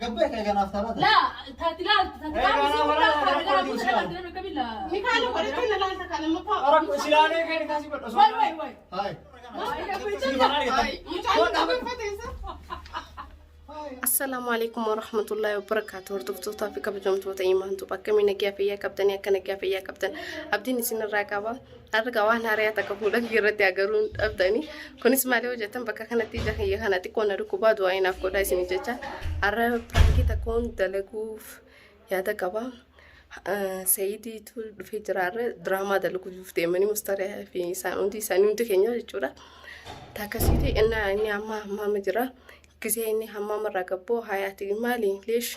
Gabbee kee kanaaf taphata. Laa taati laaltu taati Eh, qaama garaa isii waraana hundaa garaa garaa godhi buusa usilaan. laaltu nama kamila. Mikaala godhattee na laalta kana muka. Rakkoo silaalee kee kaasii godhu osoo. Wai wai wai. Hayi. Mucaan uffata isa. Assalaamu alaikum warahmatullahi wabarakaatu. Hordoftootaa fi kabajamtoota imaantu bakka nagaa fayyaa qabdanii akka nagaa fayyaa qabdan abdiin isinirraa qaba. Arga waan haaraa takka fuula kiyya irratti agaruun dhabdanii. Kunis maali hojjetan bakka kanatti ija kiyya kana xiqqoo na dhukkubaa du'aa inaaf godhaa isin jecha. Har'a piraankii takkoon dalaguuf yaada qaba. Sayidiitu dhufee jira har'a diraamaa dalaguuf deemanii mustariyaa fi isaan hundi isaanii hundi keenya jechuudha. Takkasiiti inni amma hammaama jira. Gisee inni hammaama irraa gabboo hayaati maali leesh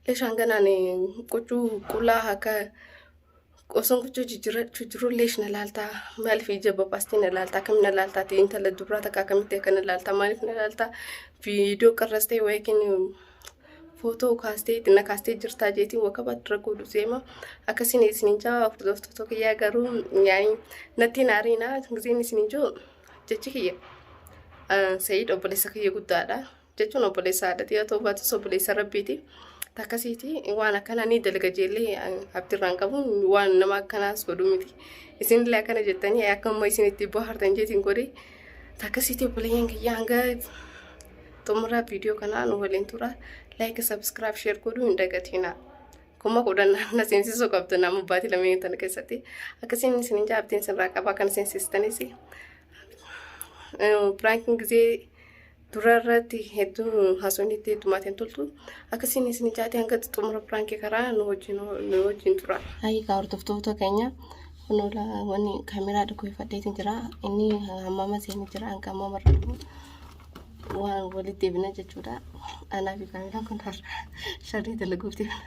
leesh hanganaan quccuu qullaa akka osoon quccuu jijjiirrachuu jiru leesh na laaltaa maaliif ija babaastee na laaltaa akkami na laaltaa ati intala dubraa takka akkamitti akka na laaltaa maaliif na laaltaa viidiyoo qarrastee yookiin footoo kaastee itti na kaastee jirtaa jeetiin wakaba dura godhu seema akkasiin isinin jaa hordoftoota kiyyaa garuu yaani natti hin aariinaa giseen isinin jiru jechi kiyya Sa'iid obboleessa kiyya guddaadha jechuun obboleessa haadhati yoo ta'u baatus obboleessa rabbiiti. Takkasiiti waan akkanaa ni dalaga jeellee abdirraan qabu waan nama akkanaas godhu miti. Isinillee akkana jettanii akka immoo isin itti bohaartan jeetiin godhe. Takkasiiti obboleeyyan kiyya hanga xumuraa viidiyoo kanaa nu waliin tura. Like, subscribe, share godhuu hin dagatinaa. 10,000 na seensisuu qabdu nama baatii lameen tana keessatti. Akkasiin isin hin jaabtiin sirraa qaba kan seensistanis. Piraankiin gisee dura irratti hedduu haasofni itti heddummaate hin toltu. Akkasiin isin jaatee hanga xumura piraankii karaa nu wajjin tura. Hayi kaa hordoftoota keenya kunuula wanni kaameraa dhukkubfadheetiin jira. Inni hammaama seenee jira hanga hammaama irra dhufu waan walitti deebina jechuudha. Anaa fi kaameraan kun har'a sharrii dalaguuf deemna.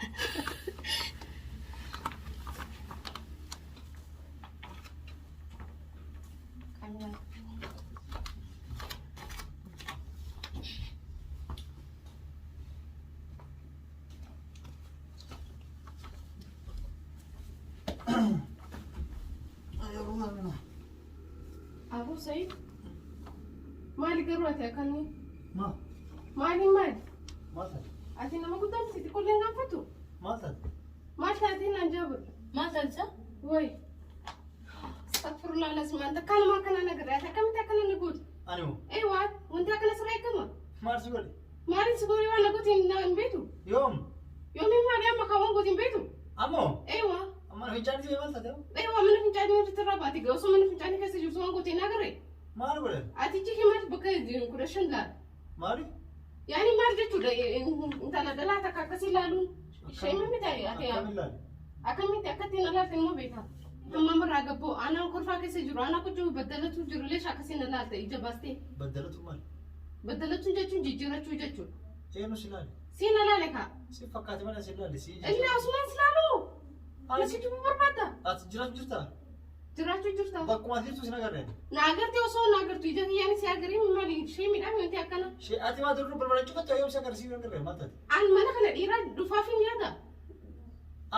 Abuu Said maali garuu ati akkanni Ma? maali maali Maal taate? ati nama guddaa miti xiqqoollee hin gaanfattu Maal taate? maal taatee naan jaabur Maal taatisa? way Astaghfirullah lazim anta kanuma akkana na godhe ati akkamitti akkana na goote Ani moo? ee waa wanti akkana sirra eegama Maal si godhe? maaliin si godhe waan na goote hin beektu Yoom? yoomiin maali amma kaawwan goote hin beektu Ammoo? ee waa Amma fincaan si maal taate? ee waa mana fincaanii irratti irraa baate gaa osoo mana fincaanii keessa jirtu waan goote hin agarre Maal godhe? ati iji himaati bakka 15 laala. Maali? Yaani maal jechuudha intala dhalaa takka akkasii ilaaluun ishee miti ati Akkam ilaali? Akkamitti akkatti na laalte immoo beekta. Hammaam irraa gabboo anaan kolfaa keessa jiru anaa kuchuu baddalatu jiru leesha akkasii na laalte ija baastee. Baddalatu maali? Baddalatu jechuun jijjiirachuu jechuudha. Eenyu si ilaali? Si na laale kaa. Si fakkaate malee si ilaali. Si Inni asumaan si laalu. Nasi jibuu barbaadda. Ati jiraachuu jirtaa? Jiraachuu jirta. Bakkuma ati jirtu sin agarre. Na agartee osoo na agartu ija kiyyaan si agaree maali ishee miidhaa wanti akkana. Shee ati maa duruu balbala cufatte yoom si agarsiisuu hin agarre maal taate? An mana kana dhiiraa dhufaaf hin yaada.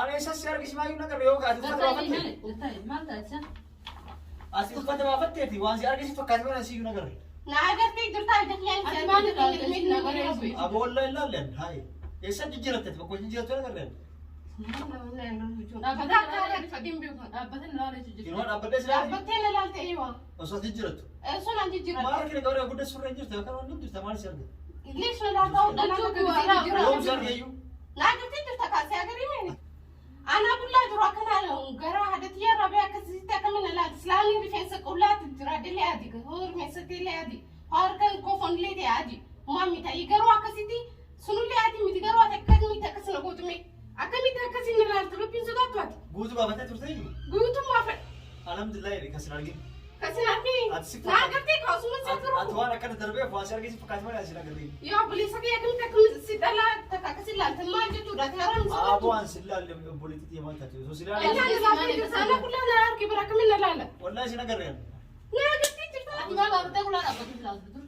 Ani eessa si argisi maayyuu hin agarre yoo ati uffata baafatte. Maal taatisa? Ati uffata baafatteeti waan si argisiisu fakkaate malee si hin agarre. Na agartee jirtaa ija kiyyaan si Ati maal agartee ilaalta? na agaree. Aboo wallaahi hin laallen hayi. Eessa jijjiiratte ati bakka jijjiirattu hin agarre. Dhaabbatee ilaalee jijjiirra. Yeroo dhaabbadhee si laali. Dhaabbattee na laalte eewa. Osoo ati jijjiirattu. Sun an jijjiiradhe. Maal argina gabaraa guddaa surree hin jirtu yookaan waan hin jirtu maal si argina? Leesh na laalta dhalaa takka gisee Yoom si jijjiiradhe. arge iyyuu? Na agartee jirta kaasee agaree meeni. Anaa bullaa jiru akkana gara haadha tiyya irraa bee akkasitti akkamiin na laalti. Islaamiin rifeensa qullaatti jira dillee adi hoo rifeensa tillee adi hoo harkaan kofoon illee ta'e adi maammi ta'ii garuu akkasitti sunullee adi miti garuu ati akkamitti akkas na gootu mee akkamitti akkasiin na laaltu rabbiin sodaattu ati. Guutuu baafattee turte iyyuu? Guutummaa fedha. Alhamdulillah jedhe kan sin argin. Kasin argini. Ati si Na agartee kaasuma si Ati jiru. waan akkana darbeef waan si argisiisu fakkaate malee asi agarre. Yaa obboleessa kiyya akkamitti akkamitti si dhalaa takka akkas ilaaltan maal jechuudha? Ati haaraan hin sodaattu. Aboo an si laalle obboleettii tiyya maal taate osoo si laalle. Inni ani laaltee jirta. Ana qullaa na arge bira akkamiin na laala? Wallahi sin agarre. Na agartee jirta. Ati maal baafattee qullaa dhaabbattee ilaaltu dur?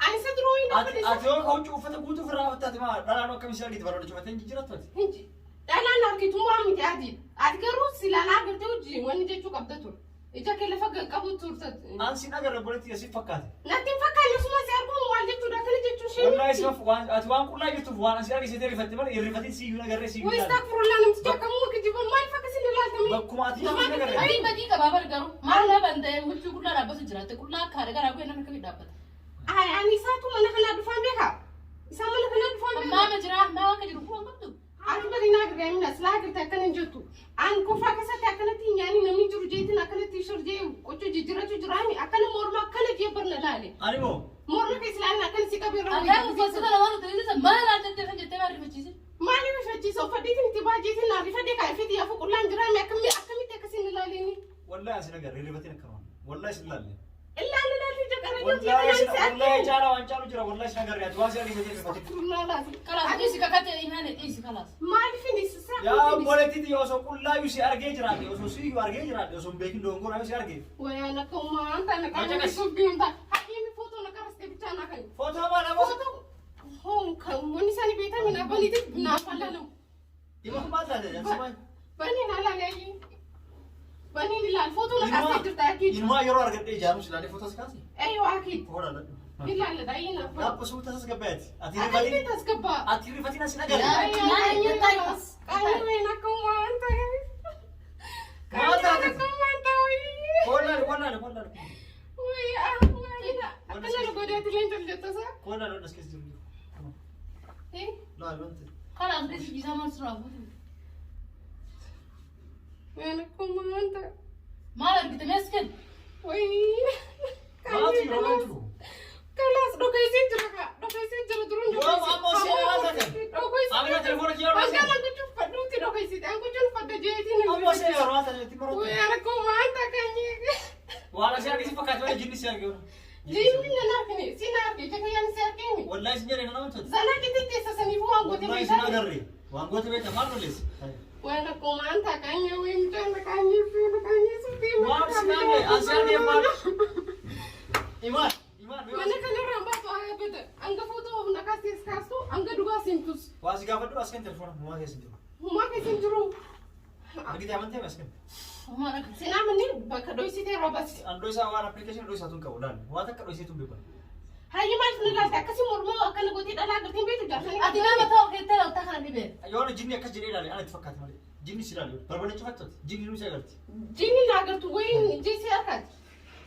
Ani isa duruu hin Ati dhaabbatee ati yoo huccuu uffata guutuu ofirraa uffatte ati maa dhalaan akkamii si argite barbaada cufattee hin jijjiirattu ati. Hinji. Dhalaan argitummaa miti ati. Ati garuu silaa na agartee hojii wanni jechuu qabda ture. Ija kee lafa qabu turte. An sin agarre obboleettii tiyya si fakkaate. Natti hin fakkaanne osuma si arguu maal jechuudha akkana jechuun ishee Wallahi si waan ati waan qullaa jirtuuf waan asii argisiisee rifatte malee irrifatin siyyuu nagarree siyyuu Way ilaalle. astaghfirullah namtichi akkamuma kijiba maaliif akkasiin ilaaltame? Bakkuma ati jirtu nagarree. Abdiin badii qabaa bar garuu maal na banda'e huccuu qullaa dhaabbatu jiraate qullaa akka haadha garaa guyyee nama akkamii dhaabbata. Ay ani isaatu mana kanaa dhufaan beekaa? Isaa mana kanaa dhufaan beekaa? Ammaa ma jira ammaa akka jiru kun qabdu. Ati bari naa agarree amina silaa agartee akkana hin jettu. An kofaa keessatti akkanatti hin nyaanni namni jiru jeetiin akkanatti shorjee qochoo jijjiirrachuu jiraami akkana morma akkana jee barna laale. Ani moo Morma keessa ilaalin akkana si qabee irraa Akka uffata kana waan ta'eef maal laata jettee maal rifachiise? Maaliif rifachiisa uffadheetiin itti baay'eetiin naa rifadhee kaa ifeeti yaafuu qullaan jiraami akkamitti akkasiin ilaalini? wallahi asi nagarree irrifatin akkana. Wallahi si ilaalle. Ilaalle ilaalle jaqara Wallahi si wallahi caala waan caalu jira wallahi si nagarree ati waan si argisiisee rifatin. Kalaas dhiisi kakate imaane dhiisi kalaas. Maaliif inni sissaa? Yaa obboleettiiti osoo qullaa si argee jiraadhe osoo siyyuu argee jiraadhe osoo hin beekin dogongora yoo si argee. Wayaan akka uumamaan taane qaama subbiin ta'a. Hakiimi footoo na qarastee bichaa naa kan. Footoo maal aboo? Footoo hoon kan wanni isaanii beekame naa baniiti naaf alaalamu. Dhimma kun maal taate jansuma? Baniin alaale baniin ilaal footoo na kaastee jirta akiid. Ilmaa yeroo argadhee ijaarus ilaalee footoo si kaase? Eeyyo akiid. Hoodha ladhu. Ilaalla daa'ii naaf. Laappa suuta tasgabbaati. Ati Akkamitti rifatin tasgabbaa? ati rifatin as nagarree. Qaanii akka uumamaan ta'e. Maal taate? Akka uumamaan ta'e. Koolaale koolaale koolaale. Akkana godheeti leenca jettasa. Koolaale as keessa jiru. Laal wanti. Kalaas dhiisi isaa maal suuraa fuutu? Waan akka uumamaan ta'e. Maal argite meesken? Wayii. Maaltu yeroo maal jiru? Kalaas dhokaysee jira kaa dhokaysee jira duruun Yoo ammoo si maal taate? Dhokaysee Amina telefoona kiyyaa Hanga dhokasee. anguchuuf fadhuutti dhokaysite anguchuun fadda jeetiin. Ammoo si yeroo maal taate itti marootte. Waan akka uumamaan ta'e kanyee. Waan asii argisiif fakkaate malee jinni si argee. Jinni nan argine si na arge jakayyaan si argeemi. Wallahi si jedhee nama tolti. Zanaa jettee teessasaniif waan goote Wallahi si nagarree. Waan goote beekta maal lolleessi? Waan akka uumamaan ta'e kanyee wayii mucaan kanyee fi kanyee suutii. Maal si nagarree? Asii argee maal? Imaan imaan. Mana kanarraan baatu bada hanga footoo na kaastees kaastu hanga dhugaa seentus. Waa si gaafadhu as kan telefoona humaa keessa jiru. Humaa keessa hin jiru. Argitee amantee as kan. Maal argite? Sinaa manni bakka dhoysitee roobas. An dho'isaa waan appilikeeshinii dho'isaa tun qabu laal. Waan takka dho'isee tun beekan. Hayyi maaliif nu ilaalte akkasii mormoo akkana gootee dhalaa agartee hin beektu jaarsanii. Ati nama ta'u keettee laata kana dhibee. Yoo jinni akkas jedhee ilaale ana itti fakkaate malee. Jinni si ilaale barbada cufattooti. Jinni nu si agarti. Jinni na agartu wayiin jisii harkaati.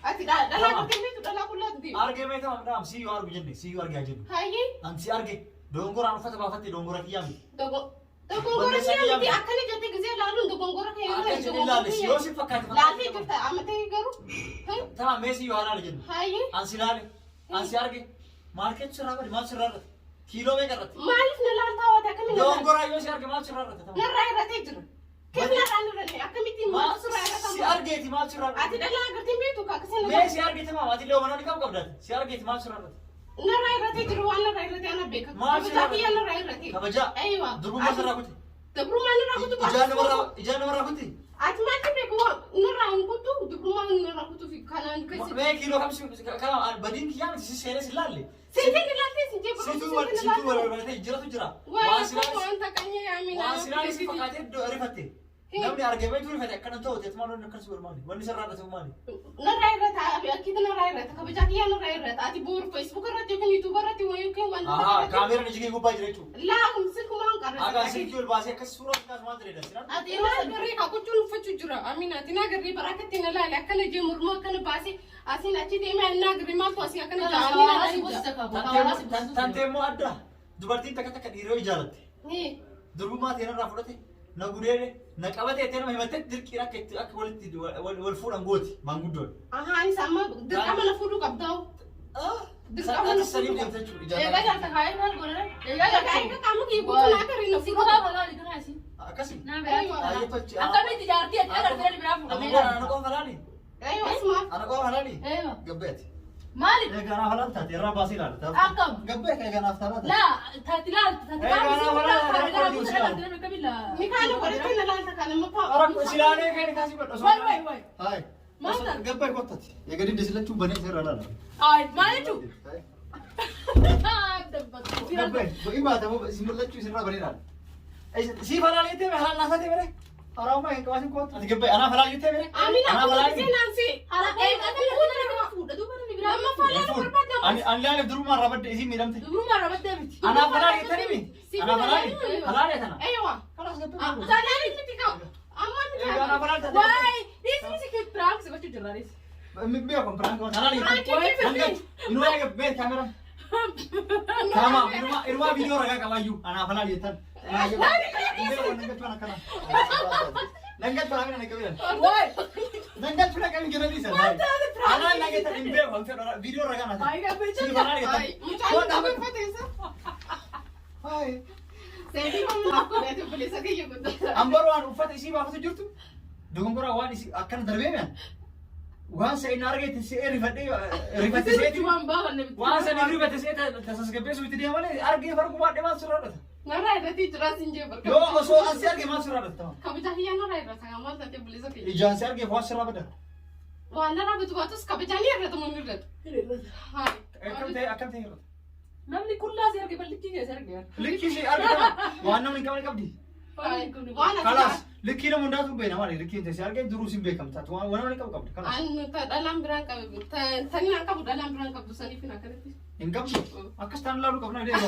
Ati dhalaa agartee hin beektu dhalaa qullaatti. Argee mee tamam dhaam si yoo argu jenne si yoo argaa jenne. Hayyi An si arge dogongoraan uffata baafatte dogongora kiyyaa miti. Dogongora kiyyaa miti akkana jettee gisee ilaaluun dogongora kiyyaa Akka jedhee ilaale si yoo si fakkaate Laaltee jirta amatee garuu. Tamam mee si yoo halaale jenne. Hayyi An si ilaale an si arge maal keetu sirraa bade maal sirraa irratti kiiloo meeqa irratti. maaliif na laaltaa waate akkamiin na laalta? Dogongoraa yoo si arge maal sirraa irratti tamam. Narraa irratee jira. Keef narraa hin irranne akkamittiin maaltu sirraa Si irrata? argeeti maal sirraa Ati irratti. dhalaa agartee hin beektu akkasiin na Mee laalta. si argeeti maal ati illee mana ni qabu qabdaati. Si argeeti maal sirraa irratti. Narraa irratee jiru waan narraa irratee ana beeka. Maal Kabajaa sirraa kiyya narraa irratee. Kabajaa. Eeywa. Durbummaa sirraa kuti. Dubrummaa narraa kutu Ijaan namarraa kuti. Ati maaltu beeku narraa hin kutu dubrummaa narraa kutuu fi kanaan keessa. Mee kiiloo kam si kana badiin kiyyaa miti si seenee si laalle. Seetiin ilaaltee si jee Situu wal situu wal barbaadee jiratu jira. Waan Waan silaanis wanta qanyee yaamina. waan silaanis fakkaatee iddoo rifatte. Namni argamee tu rifate akkana ta'u teet maal wanni akkas godhu maali? Wanni sirraa dhatu maali? Narraa irrata akkiiti narraa irrata kabajaa kiyyaa narraa irrata ati boru Facebook irratti yookiin YouTube irratti yookiin wanta Ahaa kaameeraan iji kee gubbaa jira jechuudha. Laa silkumaan qarrata. Agaa silkii ol baasee akkas suuraa kaas maal ta'edha silaan? Ati Ina yeroo agarree kakuchuun uffachuu jira. Amina ati na agarree bara akkatti na laale akkana jee mormaa akkana baasee asiin achi deemee na agarree maaltu asii akkana jaa Kalaas Amina hawaasa na gosa qabu. Tantee immoo adda dubartiin takka takka dhiiroo ijaaratte. Durbummaa ta'e narraa fudhate na gudeele na qabate ettee nama himatte dirqiin akka itti akka walitti wal fuudhan gooti maanguddoon. Ahaa anis amma dirqama na fuudhuu qabdaa. Dirqama na Ati sanii fuudhuu deemte qabda. jechuudha Eegaa ijaarraa. jaarta kaayee maal godhan? Eegaa Egaa jaarta. akka qaama kiyya guutuu na agarree na Si fuudhuu kophaa qabda. balaa kana asi. Akkasii. Naa biraa. Baay'ee tolchi. Akkamitti jaartii ati agartee biraa fuudhamee Amma ana qofa laali. Eeyyoo asumaaf. Ana qofa laali. Eewa. Gabbeeti. Maali? Egaa naaf halaan taate irraa baasee ilaala. Akkam. Gabbeeti egaa naaf taate. Laa taati laaltu taati Eegaa laaltu naa walaala, kaayee naa guutuu walaala. agartee akkamiin laa. Ni kaana godhatee na laalta kana mappaa. Arakko silaalee kan kaasii godhu. Wayi wayi wayi. Hayi. Maal taate? Gabbee kottati. Egaa dinde silachuu banee seera laala. Ay maal jechuun? Dabbatu. Gabbee ba'i baata moo si mul'achuu isinirraa banee laala. Si falaalee ta'e halaan naasaa ta'e bare. Haraamummaa hin qabaatin kootu. Ati gabbaye anaaf halaa jettee bire? Amina Anaaf halaa kun naansi. Hala eegalee fuudha fuudha duuba namni biraa. Lammaffaa laaluu barbaadda. Ani ani laaleef durumaa irraa badde isiin miidhamte. Dubrummaa rabattee miti. Anaaf halaa jettanii mi? Anaaf halaa halaa tana. Eewa. Kalaas gabbaye. Tanaan miti qabu. Amma miti. Anaaf halaa taate. Waay dhiisni si piraank si gochuu jirra dhiisi. Mi'a kun piraank waan halaa Piraank jettee. miti. Inuma eega beet kaameraan. Kama inuma inuma viidiyoo ragaa qabaayyuu anaaf halaa jettan. Nangalchu amina naqabilan. Waay. Nangalchu naqabin gara dhiisan. Anaan nageettan hin beeku viidiyoo ragaa naa ta'e. Ayi gabbee Si halaa jettan. Mucaan kun uffata isa. Hayi. Seetii mamma godhate obboleessa kiyya guddaa. Ambar waan uffata isii baafatu jirtu dogongoraa waan isii akkana darbee mi'an waan sa'in argate se'ee rifadhee rifate se'eeti Waan baafanne miti. waan sa'in rifate se'ee tasasgabbeessu itti deema malee argee farqu baadhee maal sirraa dhata Narraa irratti jiraas hin jiru barka. yoo osoo an si arge maal sirraa dhata Kabajaa kiyya narraa irra maal taate obboleessa kiyya. ijaan si argeef waan sirraa bada Waan narraa bitu baatus kabajaa ni irrata moo ni irratu. Hayi. akkam ta'e akkam ta'e irrata Namni qullaa si arge ballikii kee si arge. likkii si argata waan namni hin qabne qabdi Waan ati kalaas likkii nama hundaatu beena maali likkiin ta'e si argee duruu sin beekamta waan namni qabu qabdi kalaas An dhalaan biraan qabu tani aan qabu dhalaan biraan qabdu saniif hin akkanatti. hin qabdu akkas taan laaluu qabna deema.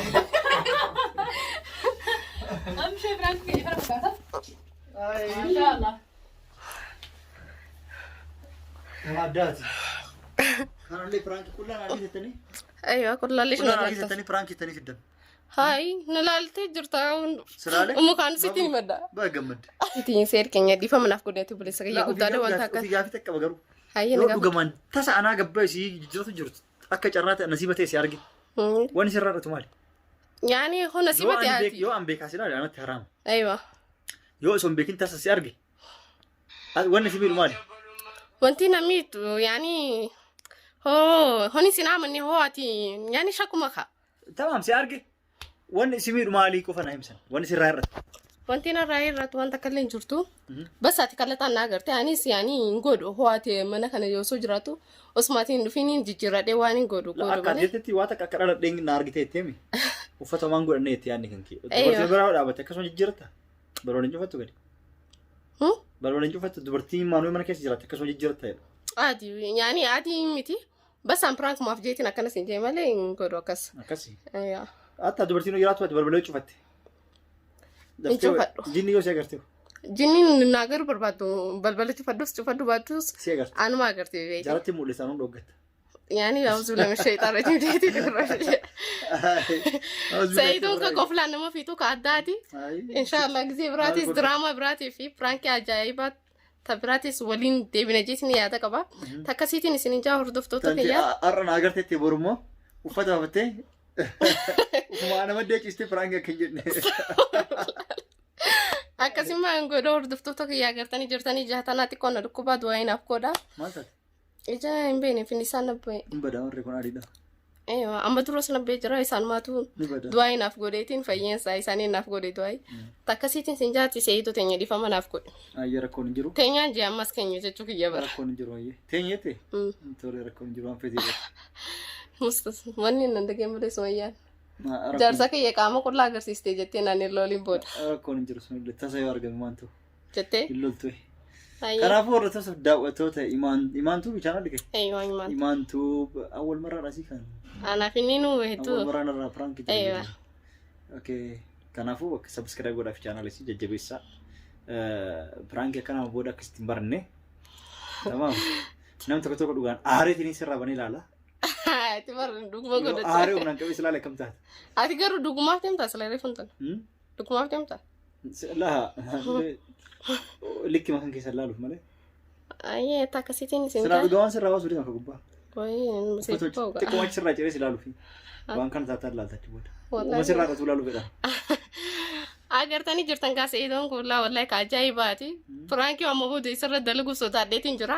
Amshee piraank kee kana fakkaata. Maashaallah. Nama addaati. Kanallee piraanki qullaan adii jettanii. Aywa qullaallee Qullaan adii jettanii piraanki jettanii fiddan. Hayi na laaltee jirta. Siraalee? Umu kaan sitti himadha. Baga gammadde. Ittiin seer keenya dhiifama naaf godhate obboleessa kiyya guddaadha wanta akka. Ofii gaafii takka qaba garuu. Hayyee Yoo na gaafadhu. dhugamaan tasa anaa gabbaa isii jijjiiratu jirtu akka carraa ta'e nasiiba ta'e si arge. Wanni sirraa dhatu maali? Yaani hona Yoo sibate ani beek- ati. yoo an beekaa si ilaale anatti haraama. Aywa. Yoo osoo hin beekin tasa si arge. Wanni si miidhu maali? Wanti namni yaani hoo honi sin amanne hoo ati yaani shakkuma ka. Tamaam si arge. Wanni si miidhu maalii qofa na himsan. Wanni sirraa hir'atu. Wanti narraa irratti wanta akka illee hin jirtu. Bas ati kallataan na agarte anis yaani hin godhu hoo ati mana kana yoo osoo jiraatu osumaatiin hin dhufiin hin jijjiirradhee waan hin godhu godhu Akka malee. jettetti waa takka akka dhaladhee na argite jettee mi? Uffata waan godhannee jettee yaadni kan kee. Eeyyo. Dubartiin biraa dhaabatte akkasuma jijjiirratta. Balbala hin cufattu gadi. Hmm? Balbala hin cufattu dubartiin maanuu mana keessa jiraatte akkasuma jijjiirratta jedha. Ati yaani ati miti. Bas an prank maaf jeetiin akkanas hin jee malee hin godhu akkas. Akkasi. Ayyaa. Hatta dubartiin yoo jiraattu ati balbala yoo cufatte. Hin cufadhu. Jinni yoo si agarte Jinniin naa garuu barbaaddu balbala cufadhus cufadhu baattus si agarte. anuma agartee beekti. Jaalatti mul'isa nuun dhoggatta. Yaani auzu lama shayxaan rajiim jeetii dura. Sa'iiduun ka koflaan nama fiitu ka addaati. Inshaallah gisee biraatis diraamaa biraatii fi piraankii ajaa'ibaa ta biraatis waliin deebina jeetiin yaada qaba. Takkasiitiin isin ijaa hordoftoota kiyyaa. Har'a na agarteetti borummoo uffata baafattee ufuma nama deeqistee piraanki akka hin jenne. Akkasuma hin godhu hordoftoota kiyyaa agartanii jirtanii jaatanaa xiqqoo na dhukkubaa du'aa naaf godha. Maal taate? Ija hin beekne finnisaan nabbee. Hin badaa warri kun adiidha. Eewa amma duras nabbee jira isaan maatu Ni bada. du'aa naaf godheetiin fayyeensaa isaanii naaf godhe du'aa. Takkasiitiin sin jaati seeyitu teenya dhiifama naaf godhe. Ayyee rakkoon hin jiru. Teenyaan jee ammas keenya jechuu kiyya bara. Rakkoon hin jiru ayyee. Teenyeette? Tole rakkoon hin jiru waan feetee jira. Mustas wanni nan dhageen malee sumayyaan. Jaarsa kiyya qaama qullaa agarsiistee jettee naan hin looliin booda. Rakkoon hin jiru sunillee tasa yoo argame waan ta'u Jettee? hin loltu. Ayyee. Kanaafuu hordoftoota daawwattoota imaantuu bishaan argite. Eeyyoo himaan. Imaantuu awwal marraa asii kan. Anaaf inni nu hedduu. Awwal marraan irraa piraanki Eeywa. Okay. Kanaafuu akka subscribe godhaaf chaanalisii jajjabeessaa. Piraanki akkanaa booda akkasitti hin baranne. Tamaam. Namni tokko tokko dhugaan aareetiin sirraa banee ilaala. Ati bara dhuguma Yoo godhatte. aaree humnaan qabee si ilaale akkam taata? Ati garuu dhugumaaf deemtaa sila reefu hin tolu. Dhugumaaf deemtaa? Laha likki makan keessa ilaaluuf malee. Ayyee takkasiitiin isin Silaa jaa. dhugaa waan sirraa baasuu deema akka gubbaa. Wayii Uffata xiqqoo achi sirraa ciree si ilaaluufi. Waan kana taataan ilaalta achi booda. Wallahi. Uuma sirraa dhatu ilaaluu fedha. Agartanii jirtan gaa seedoon kuulaa wallahi ka ajaa'ibaati. Piraankii amma booda isarra dalagu sodaadheetiin jira.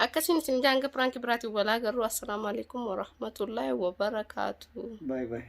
Akkasiin isin jaanga piraankii biraatiin walaa garuu assalaamu alaikum warahmatullaahi wabarakaatu. Bye bye.